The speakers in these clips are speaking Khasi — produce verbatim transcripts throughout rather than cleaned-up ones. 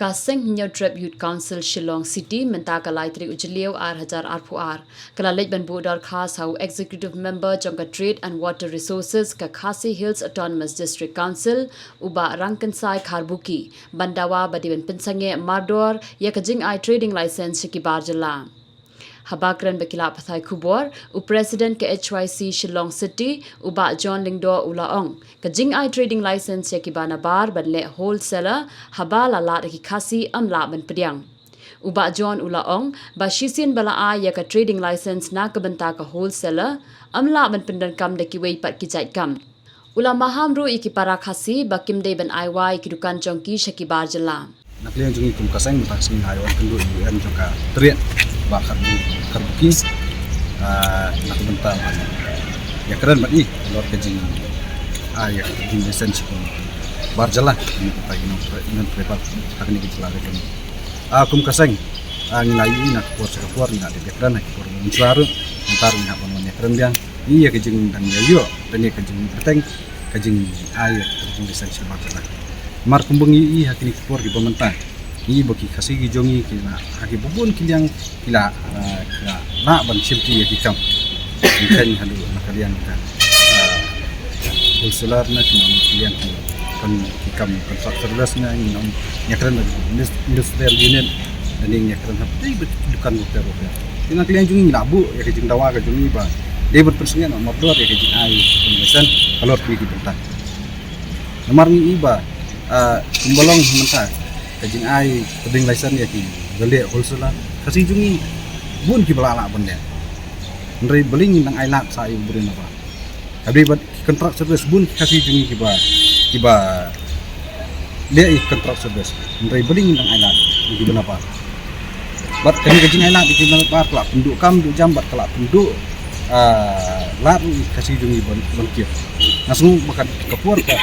Ka Seng Hynñiewtrep Youth Council Shillong City mynta ka lai tarik u Jylliew ar hajar arphew ar ka la leit ban buh dorkhas ha u Executive Member jong ka Trade and Water Resources ka Khasi Hills Autonomous District Council, u Bah Rangkynsai Kharbuki, ban dawa ba dei ban pynsangeh mardor ïa ka jingai trading license sha ki bar jylla. Haba kren bad ki lad pathai khubor, u President ka H Y C Shillong City, u Bah John Lyngdoh u la ong, ka jingai trading license ïa ki ba nabar ban leh wholesaler haba la lad da ki Khasi ym lah ban pdiang. U Bah John u la ong ba shisien ba la ai ïa ka trading license na ka bynta ka wholesaler, ym lah ban pyndonkam da kiwei pat ki jait kam. U la maham ruh ïa ki para Khasi ba kim dei ban ai wai ïa ki dukan jong ki sha ki bar jylla. Na ka liang jong ngi kum ka seng mynta ka sngi ngi ai wai kynduh ïa u M jong ka Trade, Bah Kharbu, Kharbuki. Ah, na ka bynta ban ïakren bad i halor ka jingai ïa ka trading license sha ki bar jylla, ngi kum ka nongtrei, nongtrei bad ha kane ka jylla ka jong ngi. Ah, kum ka seng, ah, ngi la ïohi na ka por sha ka por, ngi la dep ïakren ha ka por mynshwa ruh, mynta ruh ngi hap ban wan ïakren biang. Ngi ïa ka jingdang ïa ïoh, dang ïa ka jingbteng ka jingai ïa ka trading license sha bar jylla. Namar kumba ngi ïohi ha kine ki por kiba mynta, ngi ïohi ba ki Khasi ki jong ngi ki la, ha kiba bun ki liang ki la, ah, ki la lah ban shimti ïa ki kam. Ngi kren haduh na ka liang ka, ah, wholesaler, na ki liang ki, kan, ki kam contract service, na ngi ong ïakren na indus-, industrial unit, na ngi ïakren ha ki dukan bapher bapher. Te na ka liang jong ngi ngi la buh ïa ka jingdawa ka jong ngi ba dei ban pynsangeh mardor ïa ka jingai license halor kine ki bynta. Namar ngi ïohi ba, ah, kumba long mynta ka jingai trading license ïa ki ba leh wholesaler, Khasi jong ngi bun kiba la lah ban leh. Hynrei balei ngin dang ailad sa ïa u briew nabar? Haba dei bad ki contract service bun ki Khasi jong ngi kiba, kiba leh ïa ki contract service, hynrei balei ngin dang ailad ïa kiba nabar? Bad kane ka jingailad ïa kiba nabar ka la pynduh kam duh jam bad ka la pynduh, ah, lad ruh ïa ki Khasi jong ngi ban, ban kiew. Nga sngew ba ka, ka por ka,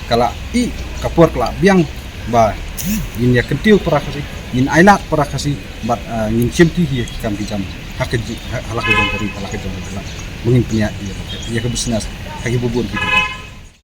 ka la ih, ka por ka la biang ba ngin ïa kyntiew para Khasi, ngin ailad para Khasi, bad, ah, ngin shimti hi ïa ki kam ki jam ha ka ji-, ha, ha la ka jong ka ri, ha la ka jong ka jylla. Ba ngin pynïaid ïa ka, ïa ka business ha kiba bun ki bynta.